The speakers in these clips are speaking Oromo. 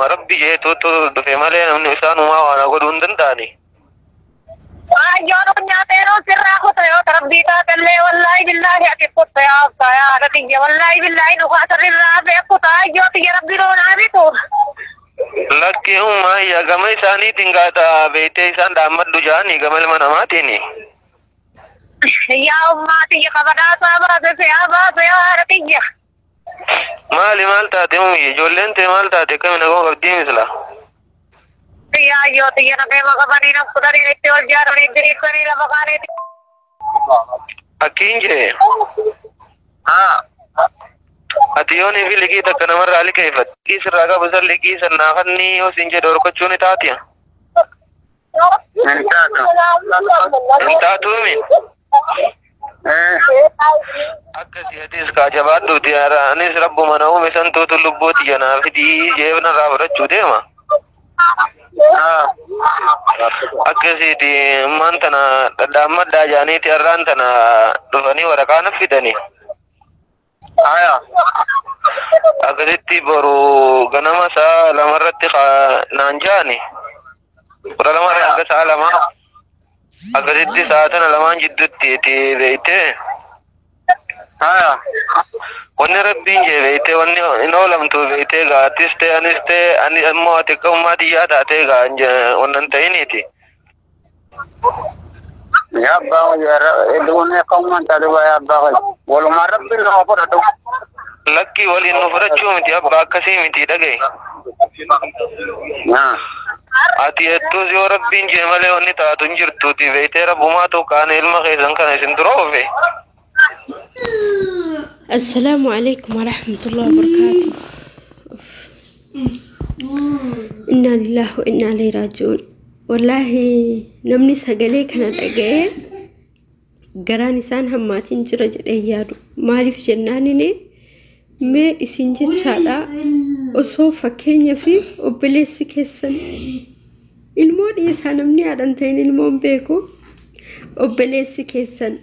Waanuma Rabbi jeetuutu dhufe malee namni isaanumaa waan godhuu hin danda'ani. Ayyoon nyaateeroo sirraa kuta yoo rabbii taatellee, wallaahi billaahi ati kutta yaa abbaa yaa haadha tiyya, wallaahi billaahi dhugaa sirraa beekuta ayyoo tiyya, rabbi loonaa bitu. Lakki ummaa gama isaaniitiin gaata beeytee isaan dhaammadhu jaanii gama ilma namaatiin. Yaa ummaa tiyya, kabadhaasaa baase siyaa baase yaa haadha tiyya. Maali, maal taate ummi? Ijoolleen tee maal taate? Akkami, nagoo qabdii misla? Yaa ayyoo tiyya, nafeema qabanii naf kudhanii itti ol jaaranii diriirsanii lafa kaaniiti. Akkiin jee. Haa. Ati yoonii fi liqii takka namarraa liqeeffatte. Liqii sirraa qabu san, liqii san naafanni yoo siin jedhe horkachuu ni taati. Hin taatu. Hin taatuumi. Akkasii atis kaa jabaadhuuti, anis rabbuma na uume santuutu lubbuu tiyya naa fidii jeebna irraa fudhachuu deema. Haa. Akkasiiti ammaan tana dhadhaammadhaa jaaniiti har'aan tana dhufanii waraqaa na fidanii. Haya. Akkasitti boru ganama sa'a 2rratti naan jaani. 12 hanga sa'a 2. Akkasitti sa'a tana lamaan jidduutti itti beeytee. Haya. Wanni Rabbiin jee beeytee wanni hin oolamtu beeytee gaa, atis ta'e anis ta'e, ani ammoo ati akka ummaa xiyyaa taatee gaa wannan ta'iniiti. Yaa abbaa wayyaa, akka ummaan taate yaa abbaa wayyaa. Walumaa Rabbiin nama fudhatu. Lakki, waliin nu fudhachuu miti abbaa, akkasii miti, dhagaye. Haa. Ati hedduus yoo Rabbiin jee malee wanni taatu hin jirtuuti beeytee, rabbumaatu kaane ilma keessan kana isin dura oofe. السلام عليكم ورحمة الله وبركاته. إنا لله وإنا إليه راجعون. والله namni sagalee kana dhaga'ee garaan isaan hammaatiin jira jedhee yaadu. Maaliif jennaanini, mee isin jechaadha, osoo fakkeenya fi obboleessi keessan, ilmoo dhiisaa, namni haadhan ta'in ilmoon beeku, obboleessi keessan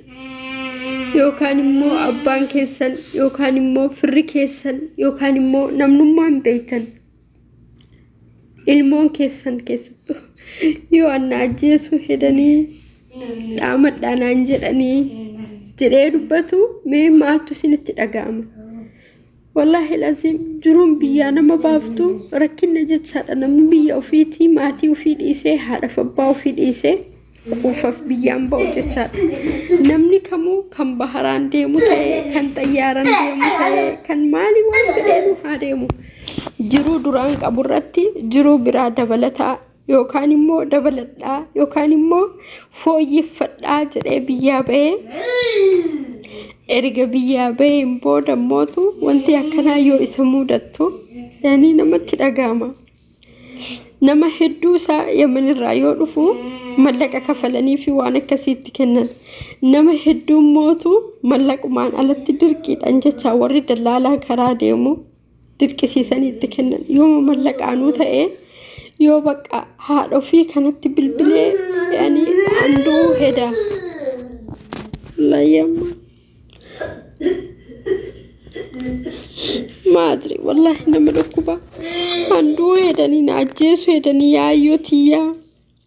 yookaan immoo abbaan keessan yookaan immoo firri keessan yookaan immoo namnummaan beektan, ilmoon keessan keessattuu yoo anna ajjeesuu hedanii dhaamadhaa naan jedhanii jedhee dubbatu, mee maaltu isinitti dhaga'ama? Wallaahi laziim, jiruun biyyaa nama baaftu rakkinna jechaadha. Namni biyya ofiitii maatii ofii dhiisee, haadhaaf abbaa ofii dhiisee quufaaf biyyaan ba'u jechaadha. Namni kamuu kan baharaan deemu ta'e, kan xayyaaraan deemu ta'e, kan maali waan fedheenu haa deemu. Jiruu duraan qaburratti jiruu biraa dabalataa yookaan immoo dabaladhaa yookaan immoo fooyyeffadhaa jedhee biyyaa ba'ee, erga biyyaa baheen booda mootu wanti akkanaa yoo isa mudattu yaanii namatti dhaga'ama. Nama hedduu isaa Yamanirraa yoo dhufu mallaqa kafalanii fi waan akkasiitti kennan. Nama hedduu mootu mallaqumaan alatti dirqiidhaan jecha warri dallaalaa karaa deemu dirqisiisanii itti kennan. Yooma mallaqaanuu ta'ee yoo bakka haadha ofii kanatti bilbilee yaanii anduu heda. Wallahi maadri, wallahi nama dhukkuba. Handuu hedanii na ajjeesu hedanii, yaayyoo tiyyaa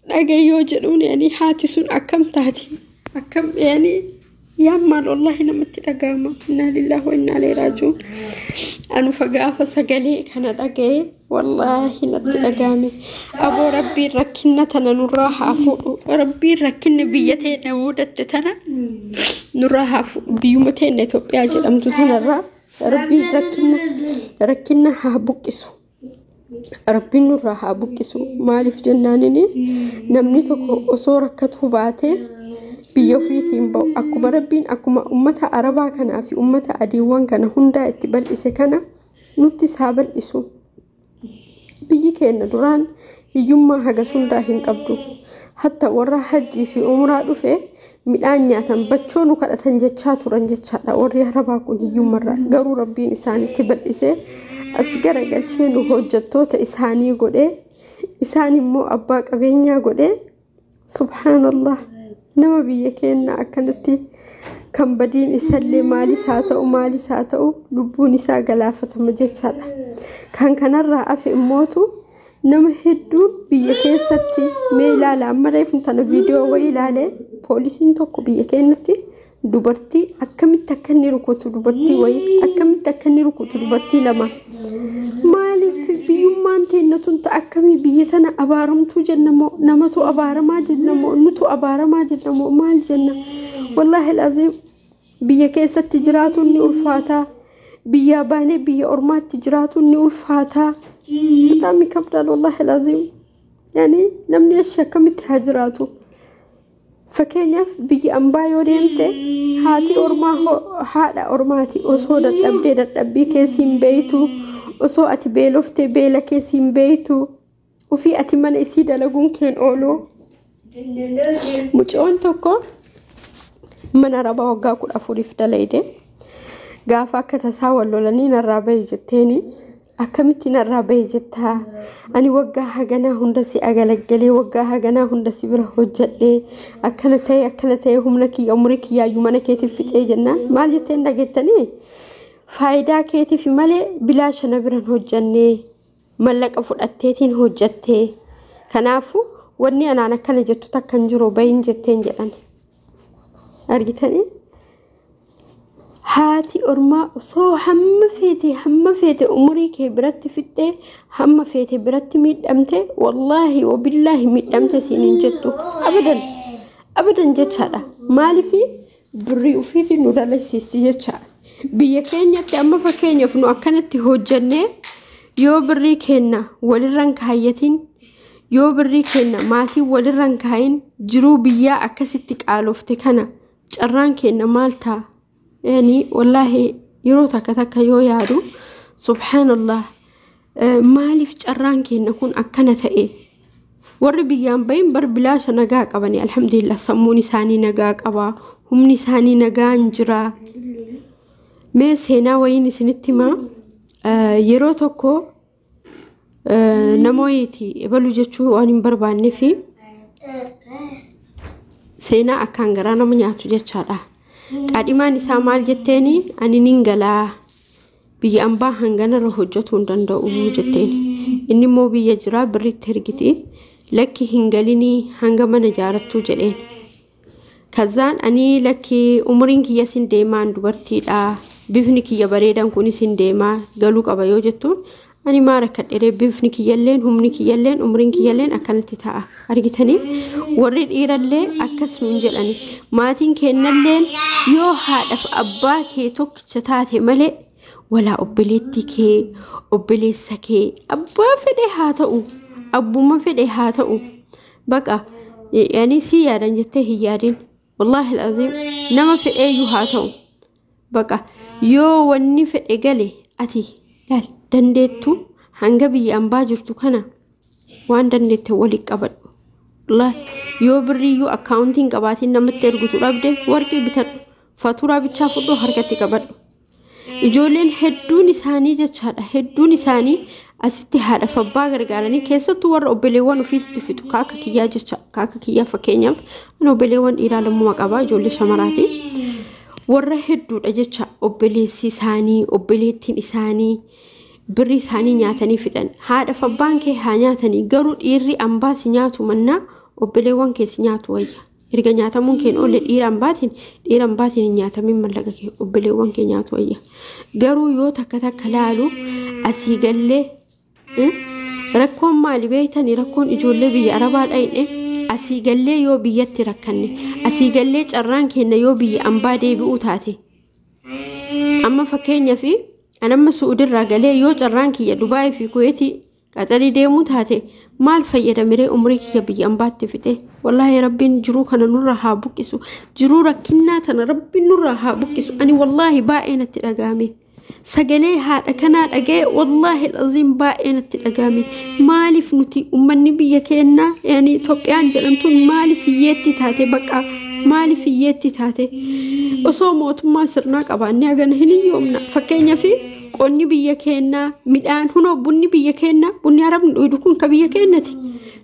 dhagayyoo jedhuun, yani haati sun akkam taati, akkam yani yaa maal, wallahi namatti dhaga'ama. Innaa lillahi wa innaa ilaihi raaji'uun. Anufa gaafa sagalee kana dhaga'e wallaahi natti dhaga'ame. Aboo, Rabbiin rakkinna tana nurraa haa fuudhu. Rabbiin rakkinna biyya teenya mudatte tana nurraa haa fuudhu. Biyyuma teenya Itoophiyaa jedhamtu tanarraa Rabbiin rakkinna haa buqqisu. Rabbiin nurraa haa buqqisu. Maaliif jennaanini, namni tokko osoo rakkatu baatee biyya ofiitiin ba'u, akkuma Rabbiin akkuma ummata Arabaa kanaa fi ummata adiiwwan kana hundaa itti bal'ise kana nutti isaa bal'isu. Biyyi keenya duraan hiyyummaa hagas hundaa hin qabdu. Hatta warra hajjii fi umraa dhufe midhaan nyaatan bachoo nu kadhatan jechaa turan jechaadha. Warri Arabaa kun hiyyummarraa garuu Rabbiin isaanitti bal'isee as garagalchee nu hojjettoota isaanii godhee, isaan immoo abbaa qabeenyaa godhee. Subhaanallah, nama biyya keenya akkanatti kan badiin isallee maalis haa ta'u, maalis haa ta'u, lubbuun isaa galaafatama jechaadha. Kan kanarraa afe immootu Nama hedduun biyya keessatti mee ilaala amma reefu tana viidiyoo wayii ilaalee poolisiin tokko biyya keenyatti dubartii akkamitti akka inni rukutu dubartii wayii akkamitti akka inni rukutu dubartii lama. Maaliif biyyummaan teenya tun akkamii biyya tana abaaramtuu jenna moo namatu abaaramaa jenna moo nutu abaaramaa jenna moo maal jenna? Wallaahi alazim biyya keessatti jiraatuun ni ulfaataa. Biyyaa baanee biyya ormaatti jiraatuun ni ulfaataa. በጣም ይከብዳል። ወላሂ ላዚም ያኔ namni achi akkamitti haa jiraatu? Fakkeenyaaf biyya ambaa yoo deemte haati ormaa haadha ormaati osoo dadhabdee dadhabbii keessi hin beeytu, osoo ati beeloftee beela keessi hin beeytu, ofii ati mana isii dalaguun keen oolu. Mucoon tokko mana arabaa waggaa 14 dalayde gaafa akka tasaa wal lolanii narraa bahi jetteeni. Akkamitti narraa bahi jettaa? Ani waggaa haganaa hunda si agalaggalee waggaa haganaa hunda si bira hojjedhee akkana ta'e akkana ta'e humna kiyya umurii kiyyaayyuu mana keetiif fixee jennaan maal jetteen dhageettanii? Faayidaa keetiif malee bilaasha na biran hojjannee mallaqa fudhatteetiin hojjattee kanaafuu wanni anaan akkana jettu takka hin jiru bahin jetteen jedhan. Argitanii? Haati ormaa osoo hamma feete umurii kee biratti fixxee hamma feete biratti miidhamte wallaahi wabillaahi miidhamte siin hin jettu abadan abadan jechaadha. Maaliif birrii ofiitiin nu dalasiisti jechaadha. Biyya keenyatti amma fakkeenyaaf nu akkanatti hojjannee yoo birrii keenna walirra hin kaayyatin yoo birrii keenna maatii walirra hin kaayin jiruu biyyaa akkasitti qaalofte kana carraan keenna maal ta'a? Yani wallaahi yeroo takka takka yoo yaadu subhaanallah maaliif carraan keenya kun akkana ta'e? Warri biyyaan bahin bar bilaasha nagaa qabani alhamdulillah sammuun isaanii nagaa qaba humni isaanii nagaan jira. Mee seenaa wayiin isinitti himaa yeroo tokko nama wayiiti ebaluu jechuu waan hin barbaanne fi seenaa akkaan garaa nama nyaatu jechaadha. Qaadhimaan isaa maal jetteeni ani nin galaa biyya ambaa hanganarra hojjetuu hin danda'u jetteen. Inni immoo biyya jiraa birriitti ergiti lakki hin galinii hanga mana jaarattuu jedheen. Kazaan ani lakki umuriin kiyya sin deemaan dubartiidha bifni kiyya bareedan kunis hin deemaa galuu qaba yoo jettuun ani maal akka dheeree bifni kiyyalleen humni kiyyalleen umriin kiyyalleen akkanatti ta'a. Argitanii warri dhiirallee akkas nuun jedhani maatiin kennalleen yoo haadhaaf abbaa kee tokkicha taate malee walaa obboleettii kee obboleessa kee abbaa fedhe haa ta'u abbuma fedhe haa ta'u baqa yani si yaadan jettee hin yaadin wallaahi alazim nama fedheeyyuu haa ta'u baqa yoo wanni fedhe gale ati laal dandeettu hanga biyya ambaa jirtu kana waan dandeette waliin qabadhu. Wallaahi yoo birriyyuu akkaawuntiin qabaatiin namatti ergutu dhabde warqii bitadhu faturaa bichaa fudhu harkatti qabadhu. Ijoolleen hedduun isaanii jechaadha hedduun isaanii asitti haadhaaf abbaa gargaaranii keessattuu warra obboleewwan ofiitti fixu kaaka kiyyaa jecha kaaka kiyyaa fakkeenyaaf ani obboleewwan dhiiraa lammuma qabaa ijoollee shamaraati. Warra hedduudha jecha obboleessi isaanii obboleettiin isaanii birri isaanii nyaatanii fixan haadhaaf abbaan kee haa nyaatanii garuu dhiirri ambaa si nyaatu mannaa obboleewwan kee si nyaatu wayya. Erga nyaatamuun keen oolle dhiira ambaatiin hin nyaatamin mallaqa kee obboleewwan kee nyaatu wayya. Garuu yoo takka takka laalu asii gallee rakkoon maali beektanii rakkoon ijoollee biyya arabaa dhayne asii gallee yoo biyyatti rakkanne asii gallee carraan keenya yoo biyya ambaa deebi'uu taate amma fakkeenyaaf anamma Suudirraa galee yoo carraan kiyya Dubaayii fi Kuweetii qaxarii deemuu taate maal fayyadamiree umrii kiyya biyya ambaatti fixe? Wallaahi rabbiin jiruu kana nurra haa buqqisu jiruu rakkinnaa tana rabbiin nurra haa buqqisu. Ani wallaahi baay'ee natti dhagahame sagalee haadha kanaa dhaga'e wallaahi alazim baay'ee natti dhagahame. Maaliif nuti uummanni biyya keenyaa yani Itoophiyaan jedhamtuun maaliif hiyyeetti taate baqa maaliif hiyyeetti taate? Osoo mootummaa sirnaa qabaannee hagana hin hiyyoomna. Fakkeenyaaf qonni biyya keenyaa midhaan hunoo bunni biyya keenyaa bunni arabni dhugu kun ka biyya keenyati.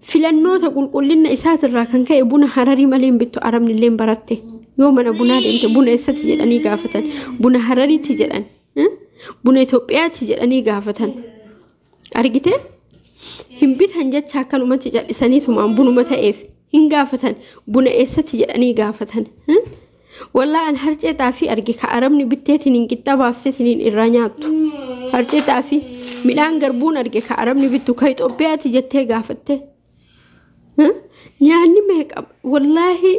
Filannoota qulqullina isaatirraa kan ka'e buna hararii malee hin bittu arabni illee baratte yoo mana bunaa deemte buna eessatti jedhanii gaafatan buna harariitti jedhan buna Itoophiyaatti jedhanii gaafatan argite hin bittu. Bitan jecha akkanumatti callisaniitumaan bunuma ta'eef hin gaafatan. Buna eessatti jedhanii gaafatan. Wallaa an harcee xaafii arge ka arabni bitteetiin hin qixxa baafteetiin irraa nyaattu. Harcee xaafii midhaan garbuun arge ka arabni bittu ka Itoophiyaati jettee gaafatte. Nyaanni meeqa wallaahi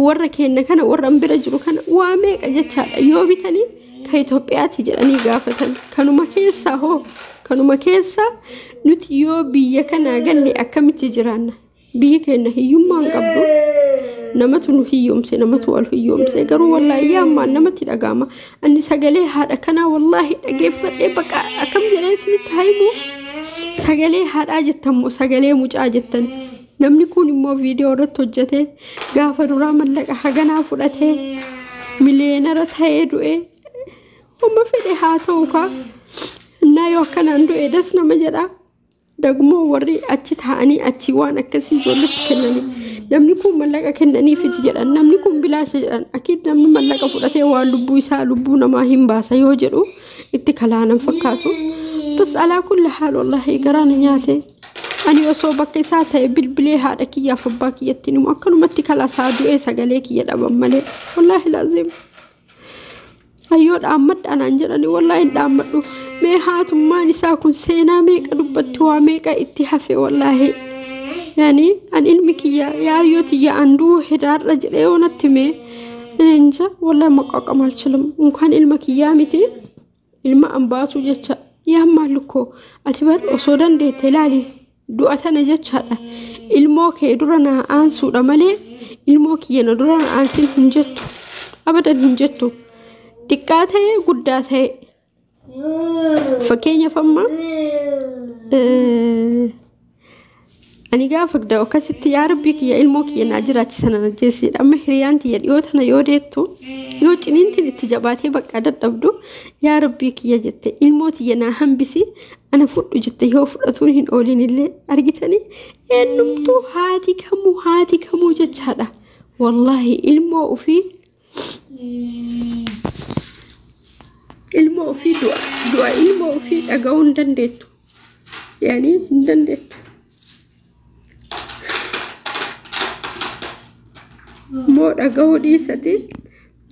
warra keenya kana warra an bira jiru kana waa meeqa jechaadha yoo bitanii ka Itoophiyaati jedhanii gaafatan. Kanuma keessaa hoo kanuma keessaa nuti yoo biyya kanaa galle akkamitti jiraanna? Biyyi keenya hiyyummaa hin qabdu. Namatu nu hiyyoomse, namatu wal hiyyoomse. Garuu wallaahi ammaan namatti dhaga'ama. Ani sagalee haadha kanaa wallaahi dhageeffadhee baqa akkam jedhee isinitti haa himu. Sagalee haadhaa jettan moo sagalee mucaa jettan? Namni kun immoo viidiyoo irratti hojjetee gaafa duraa mallaqa haganaa fudhatee miliyeenara ta'ee du'ee homma fedhe haa ta'u kaa. Innaa yoo akkanaan du'e das nama jedha. Dagmoo warri achi taa'anii achi waan akkasii ijoolletti kennanii namni kun mallaqa kennaniifiti jedhan, namni kun bilaasha jedhan. Akiid namni mallaqa fudhatee waan lubbuu isaa lubbuu namaa hin baasa yoo jedhu itti kalaanan fakkaatu. Bas alaa kulli haal wallaahi garaa na nyaate. Ani osoo bakka isaa ta'e bilbilee haadha kiyyaaf abbaa kiyyatti himu akkanumatti kalaasaa du'ee sagalee kiyya dhaban malee wallaahi laazim. Hayyoo dhaammadha naan jedhani wallaahi hin dhaammadhu. Mee haatummaan isaa kun seenaa meeqa dubbatti waa meeqa itti hafe wallaahi. Yaani an ilmi kiyya yaayyoo tiyya an du'u hedaarra jedhee yoo natti hime እንጃ ወላሂ መቋቋም አልችልም። እንኳን ilma kiyyaa miti ilma an baatu jecha yaammaal እኮ ati bar osoo dandeette ilaali du'a tana jechaadha. Ilmoo kee dura naa aansuudha malee ilmoo kiyya na dura na aansin hin jettu. Abadan hin jettu. Xiqqaa ta'e guddaa ta'e. Fakkeenyaaf amma ani gaafa da'u akkasitti yaa rabbii kiyya ilmoo kiyya naa jiraachisan na ajjeesidha. Amma hiriyaan tiyya dhiyoo tana yoo deettu yoo ciniintiin itti jabaatee bakka dadhabdu yaa rabbii kiyya jette ilmoo tiyya naa hambisi ana fudhu jette yoo fudhatuun hin oolin illee argitanii eenyumtuu haati kamuu jechaadha. Wallaahi ilmoo ofii du'a ilmoo ofii dhaga'uu hin dandeettu. Yaani hin dandeettu. Moo dhaga'uu dhiisati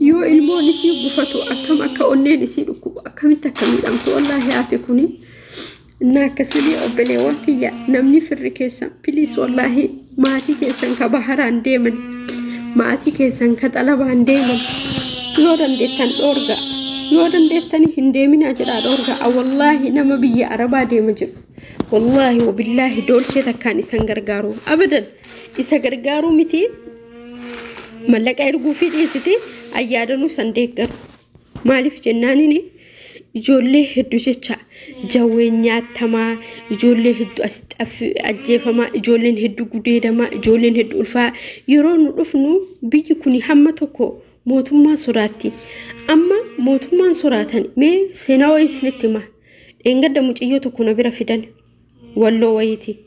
yoo ilmoon isii gufatu akkam akka onneen isii dhukkubu akkamitti akka miidhamtu wallaahi haati kuni. Innaa akkasii obboleewwan kiyya namni firri keessan piliis wallaahi maatii keessan ka baharaan deeman maatii keessan ka xalabaan deeman yoo dandeettan dhoorga yoo dandeettan hin deeminaa jedhaa dhoorga. Wallaahi nama biyya arabaa deema jedhu wallaahi wabillaahi doolchee takkaan isan gargaaru abadan isa gargaaruu miti mallaqa erguu fi dhiisiti ayyaadanuu san deeggaru. Maaliif jennaanini ijoollee hedduu jecha jawween nyaatamaa, ijoollee hedduu asitti ajjeefamaa, ijoolleen hedduu gudeedamaa, ijoolleen hedduu ulfaa. Yeroo nu dhufnu biyyi kun hamma tokko mootummaa sodaatti. Amma mootummaan sodaatan mee seenaa wayii isinitti hima. Dheengadda mucayyoo tokko na bira fidan walloo wayiiti.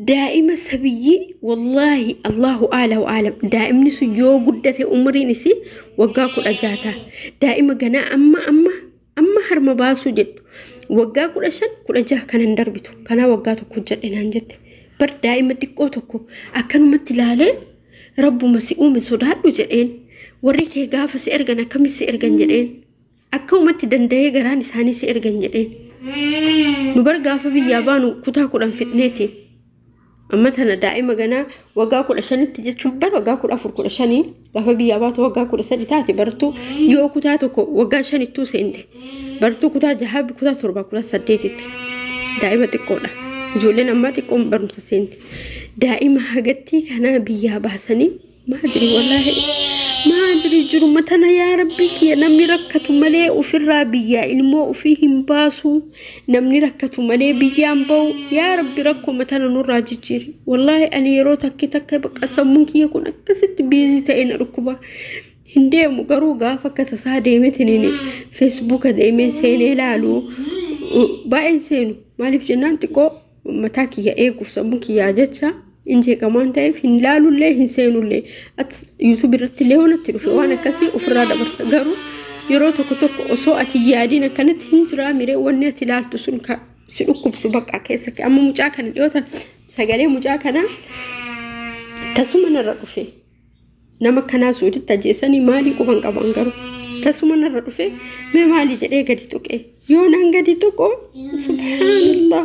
Daa'ima sabiyyii wallaahi Allahu a'lamu a'lam. Daa'imni sun yoo guddate umriin isii waggaa 16 ta'a. Daa'ima ganaa amma amma amma harma baasuu jedhu waggaa 15 16 kan hin darbitu. Kanaa waggaa tokko jedhe naan jette. Bar daa'ima xiqqoo tokko akkanumatti ilaalee rabbuma si uume sodaadhu jedheen. Warri kee gaafa si ergan akkamitti si ergan jedheen. Akkamumatti danda'ee garaan isaanii si ergan jedheen. Nu bar gaafa biyyaa baanu kutaa 10 fixneeti. Amma tana daa'ima ganaa waggaa 15tti jechuun bar waggaa 14 15 gaafa biyyaa baatu waggaa 13 taate bartuu yoo kutaa tokko waggaa 5ttuu seente bartuu kutaa 6 kutaa 7 kutaa 8tti daa'ima xiqqoodha. Ijoolleen ammaa xiqqoon barumsa seente. Daa'ima hagattii kanaa biyyaa baasanii maadiri wallaahi maadiri jiru matana yaa rabbii kiyya namni rakkatu malee ofirraa biyyaa ilmoo ofii hin baasu namni rakkatu malee biyyaan bahu yaa rabbi rakkoo matana nurraa jijjiiri. Wallaahi ani yeroo takki takka bakka sammuun kiyya kun akkasitti biizii ta'e na dhukkuba. Hin deemu garuu gaafa akka tasaa deemetiniin feesbuuka deemee seenee ilaalu baay'een seenu maaliif jennaan xiqqoo mataa kiyya eeguuf sammuu kiyyaa jecha injeeqamaan ta'eef hin laalullee hin seenullee yuutuub irratti illee wanatti dhufe waan akkasii ofirraa dabarsa. Garuu yeroo tokko tokko osoo ati yaadiin akkanatti hin jiraa miree wanni ati ilaaltu sun si dhukkubsu bakka keessa amma mucaa kana dhiyootan Sagalee mucaa kanaa tasuma narra dhufe. Nama akkanaa Suuditti ajjeesanii maalii quban qaban garuu tasuma narra dhufe mee maalii jedhee gadi tuqe. Yoo naan gadi tuqu, subhaanallah,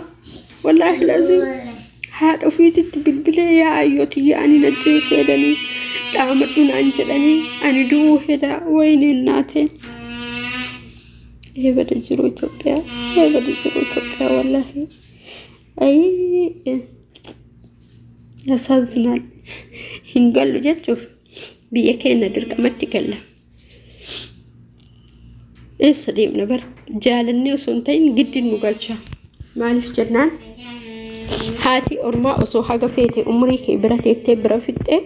wallaahi laziim, haadha ofiititti bilbilee, "Yaa ayyootii, ani najjeessu jedhanii, dhaamadhu naan jedhanii, ani du'uu hedaa, wayineen naatee." Eebada jiru Itoophiyaa, eebada jiru Itoophiyaa, wallaahi. Ayii, ያሳዝናል። Hin gallu jechuuf biyya keenya dirqamatti galla. Eessa deemna bara? Jaalannee osoo hin ta'in giddi nu galcha. Maaliif jennaan, haati ormaa osoo haga feete umurii kee bira teettee bira fixxee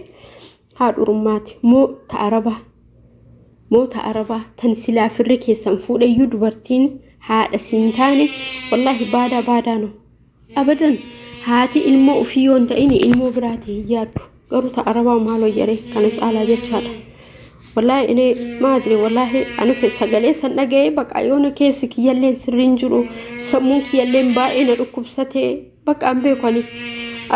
haadhurummaati. Moo ta arabaa, moo ta arabaa tan silaa firri keessan fuudheyyuu dubartiin haadha siin taane, wallaahi baadaa baadaa no. Abadan haati ilmoo ofii yoo hin ta'in ilmoo biraati hin yaaddu. Garuu ta arabaa maaloo jedhee kana caalaa jechaadha. Wallaahi inni maadri, wallaahi ani sagalee san dhaga'ee baqa yoona keessi kiyyalleen sirriin jiru, sammuun kiyyalleen baay'ee na dhukkubsatee baqa an beeku. Ani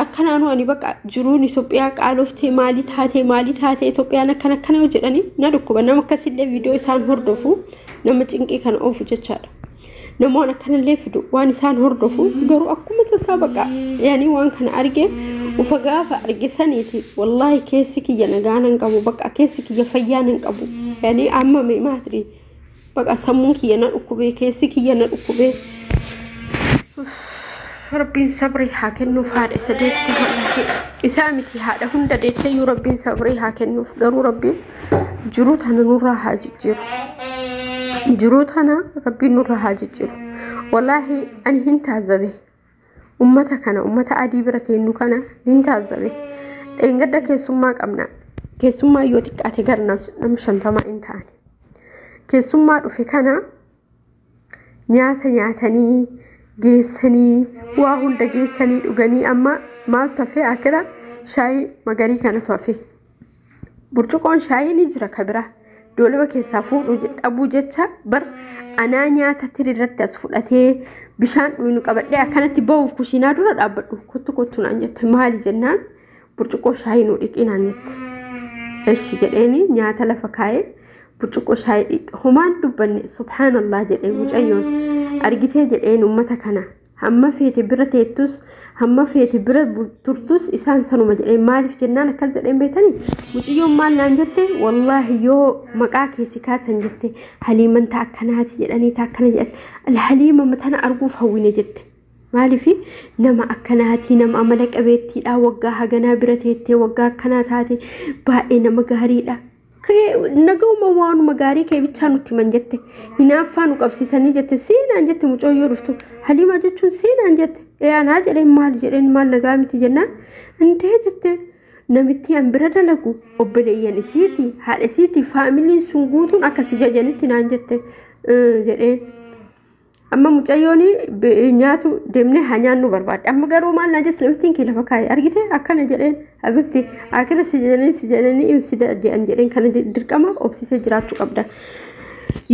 akkanaanu ani baqa jiruun Itoophiyaa qaaloftee maalii taatee, maalii taatee Itoophiyaan akkana akkana yoo jedhani na dhukkuba. Nama akkasillee viidiyoo isaan hordofu, nama cinqii kana oofu jechaadha. Namoonni akkanallee fidu waan isaan hordofu, garuu akkuma tasaa baqa yaani waan kana arge ufa gaafa arge saniiti, wallaahi keessi kiyya nagaa nan qabu, baqa keessi kiyya fayyaa nan qabu. Yaani amma mee maatri baqa sammuun kiyya na dhukkubee, keessi kiyya na dhukkubee. Rabbiin sabrii haa kennuuf haadha isa deette, wallaahi isaa miti, haadha hunda deetteeyyuu Rabbiin sabrii haa kennuuf. Garuu Rabbiin jiruu tana nurraa haa jijjiiru. Jiruu tana Rabbiin nurraa haa jijjiiru. Wallaahi ani hin taazzabe, ummata kana, ummata adii bira kennu kana hin taazzabe. Dheengadda keessummaa qabna. Keessummaa yoo xiqqaate gara nama 50 hin ta'an. Keessummaa dhufe kana nyaata nyaatanii geessanii, waa hunda geessanii, dhuganii, amma maaltu hafe? Akira shaayii magarii kanatu hafe. Burcuqqoon shaayii ni jira, kabira doolaba keessaa fuudhuu dhabuu jecha bar anaa nyaata tiri irratti as fudhatee bishaan dhuyinu qabadhee akkanatti bahuuf kushiinaa dura dhaabbadhu, "Kottu, kottu" naan jette. Maali jennaan, "Burcuqqoo shaayii nuu dhiqii" naan jette. Eshi jedheeni nyaata lafa kaa'ee burcuqqoo shaayii dhiqe. Homaan dubbanne. Subhaanallah jedhee, mucayyoon argitee jedheen, ummata kana hamma feete bira teettus, hamma feete bira turtus, isaan sanuma jedheen. Maaliif jennaan akkas jedheen beetanii, mucayyoon maal naan jette? "Wallaahi yoo maqaa keessi kaasan" jette, "Haliiman ta akkanaati jedhanii, ta akkana jedhan, Haliima tana arguuf hawwine" jette. Maaliif? Nama akkanaati, nama amala qabeettiidha, waggaa haganaa bira teettee waggaa akkanaa taate, baay'ee nama gaariidha. Nagahuma waanuma gaarii kee bichaa nutti himan jette. Hinaaffaa nu qabsiisanii jette. Seenaan jette, mucayyoo dhuftu Haliimaa jechuun seenaan jette. Ee, anaa jedheen. Maal jedheen, maal nagaa miti jennaan, indee jette, namitti an bira dalagu obboleeyyan isiiti, haadha isiiti, faamiliin sun guutuun akkasi jajanitti naan jette jedheen. Amma mucayyoon nyaatu deemnee haa nyaannu barbaadde. Amma garuu maal naa jette? Namittiin kee lafa kaa'e argite akkana jedheen. Habibti, akira si jedhanii, si jedhanii, si jedhan jedheen. Kana dirqama obsisee jiraachuu qabda.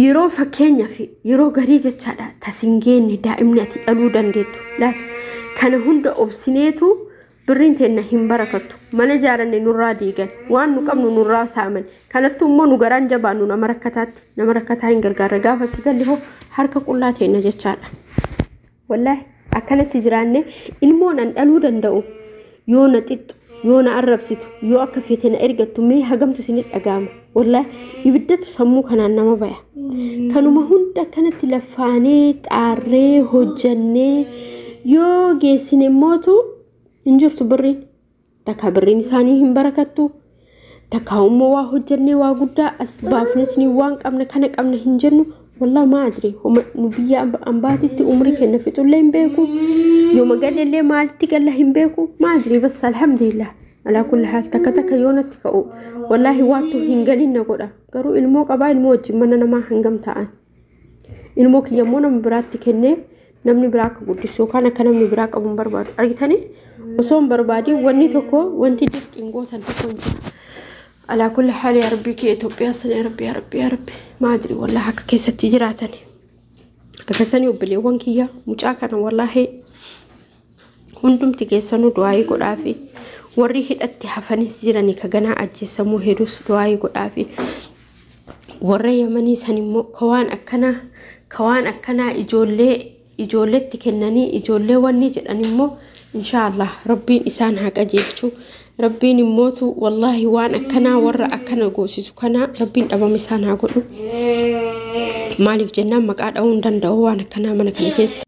Yeroo fakkeenyaaf yeroo garii jechaadha, tasingeenni daa'imni ati dhaluu dandeettu laata kana hunda obsineetu birriin teenna hin barakattu. Mana ijaaranne nurraa diigan, waan nu qabnu nurraa saaman. Kanattu immoo nu garaan jabaannu nama rakkataatti, nama rakkataa hin gargaarra. Gaafa si galli hoo harka qullaa teenna jechaadha. Wallaahi akkanatti jiraanne ilmoon an dhaluu danda'u yoo na xixxu, yoo na arrabsitu, yoo akka feete na ergattu, mee hagamtu isinit dhaga'ama? Wallaahi ibiddatu sammuu kanaan nama baya. Kanuma hunda akkanatti lafaanee xaarree hojjannee yoo geessine mootu hin jirtu birriin. Takka birriin isaanii hin barakattu. Takka immoo waa hojjannee waa guddaa as baafnes waan qabna kana qabna hin jennu. Wallaahi maa adri, nu biyya ambaatitti umrii kenna fixullee hin beeku. Yoo magallee maalitti galla hin beeku. Maa adri, bas alhamdulillah. Alaa kulli haal takka takka yoo natti ka'u, wallaahi waattu hin galin na godha. Garuu ilmoo qabaa, ilmoo wajjin mana namaa hangam ta'an. Ilmoo kiyya immoo nama biraatti kennee namni biraa akka guddisu yookaan akka namni biraa qabu hin barbaadu. Argitanii, osoo hin barbaadin wanni tokko, wanti dirqiin gootan tokko hin jiru. Alaa kulli haal, yaa Rabbii kee Itoophiyaa sana, yaa Rabbi, yaa Rabbi, yaa Rabbi. Maadri, wallaahi akka keessatti jiraatan. Akkasanii obboleewwan kiyya, mucaa kana wallaahi Hundumti keessanuu du'aayii godhaafi. Warri hidhatti hafanis jirani ka ganaa ajjeesamuu hedus du'aayii godhaafi. Warra Yamanii san immoo ka waan akkanaa ka waan akkanaa ijoollee ijoolletti kennanii ijoollee wanni jedhan immoo inshaallah rabbiin isaan haa qajeelchu. Rabbiin immootu wallaahi waan akkanaa warra akkana goosisu kana rabbiin dhabama isaan haa godhu. Maaliif jennaan maqaa dha'uu hin danda'u waan akkanaa mana kana keessa.